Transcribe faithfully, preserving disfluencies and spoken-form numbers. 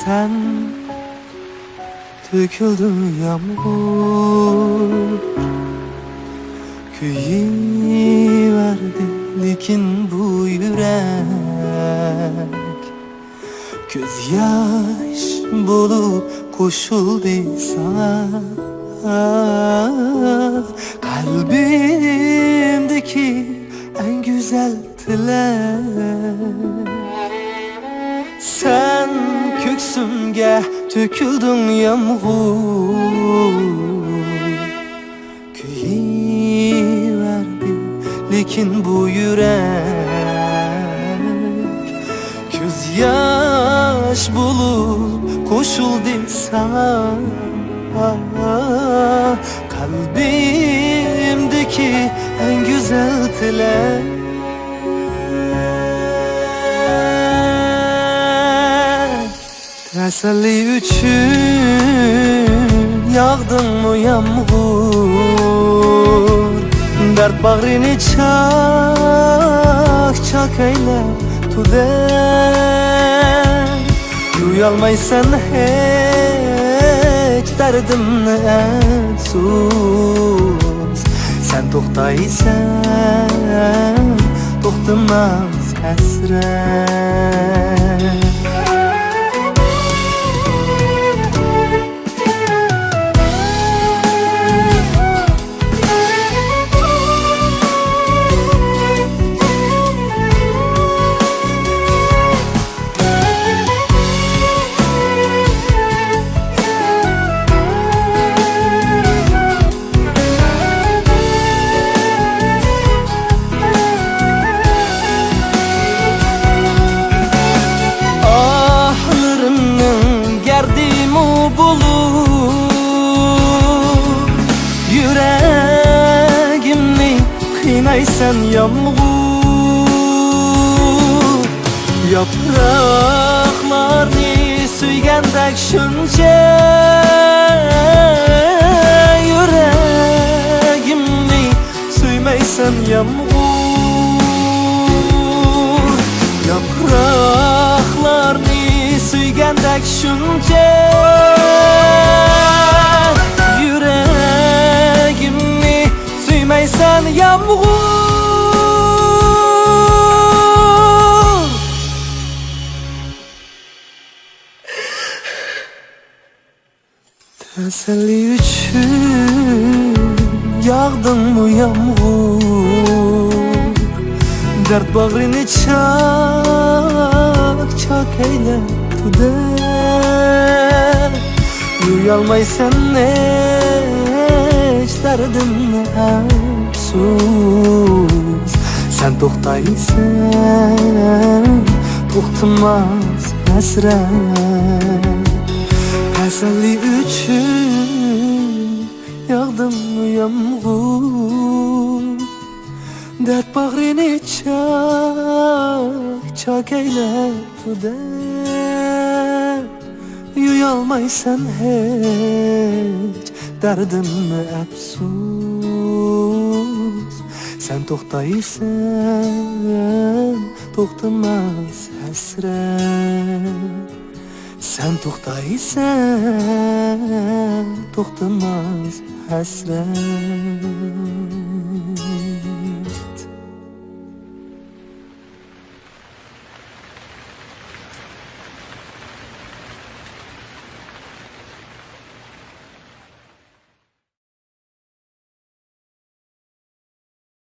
سەن تۆكۈلدۈڭ يامغۇر، كۆيۈۋەردى لېكىن بۇ يۈرەك. كۆز ياش بولۇپ قوشۇلدى ساڭا، قەلبىمدىكى ئەڭ گۈزەل تىلەك. سەن كۆكسۈمگە تۆكۈلدۈڭ يامغۇر، كۆيۈۋەردى لېكىن بۇ يۈرەك. كۆز ياش بولۇپ قوشۇلدى ساڭا، قەلبىمدىكى ئەڭ گۈزەل تىلەك. تەسەللى ئۈچۈن ياغدىڭمۇ يامغۇر؟ دەرد باغرىنى چاك-چاك ئەيلەپ تۇدى. يۇيالمايسەن ھېچ دەردىمنى ئەپسۇس. سەن توختايسەن توختىماس ھەسرەت. ئاھلىرىمنىڭ گەردىمۇ بولۇپ، يۈرەگىمنى قىينايسەن يامغۇر. ياپراقلارنى سۆيگەندەك شۇنچە، يۈرەگىمنى سۆيمەيسەن يامغۇر. ياپراقلارنى سۆيگەندەك شۇنچە، يۈرەگىمنى سۆيمەيسەن يامغۇر. تەسەللى ئۈچۈن ياغدىڭمۇ يامغۇر؟ دەرد باغرىنى چاك-چاك ئەيلەپ تۇدى. يۇيالمايسەن ھېچ دەردىمنى ئەپسۇس. سەن توختايسەن توختىماس ھەسرەت. تەسەللى ئۈچۈن ياغدىڭمۇ يامغۇر؟ دەرد باغرىنى چاك-چاك ئەيلەپ تۇدى. يۇيالمايسەن ھېچ دەردىمنى ئەپسۇس. سەن توختايسەن توختىماس ھەسرەت. سەن توختايسەن توختىماس ھەسرەت.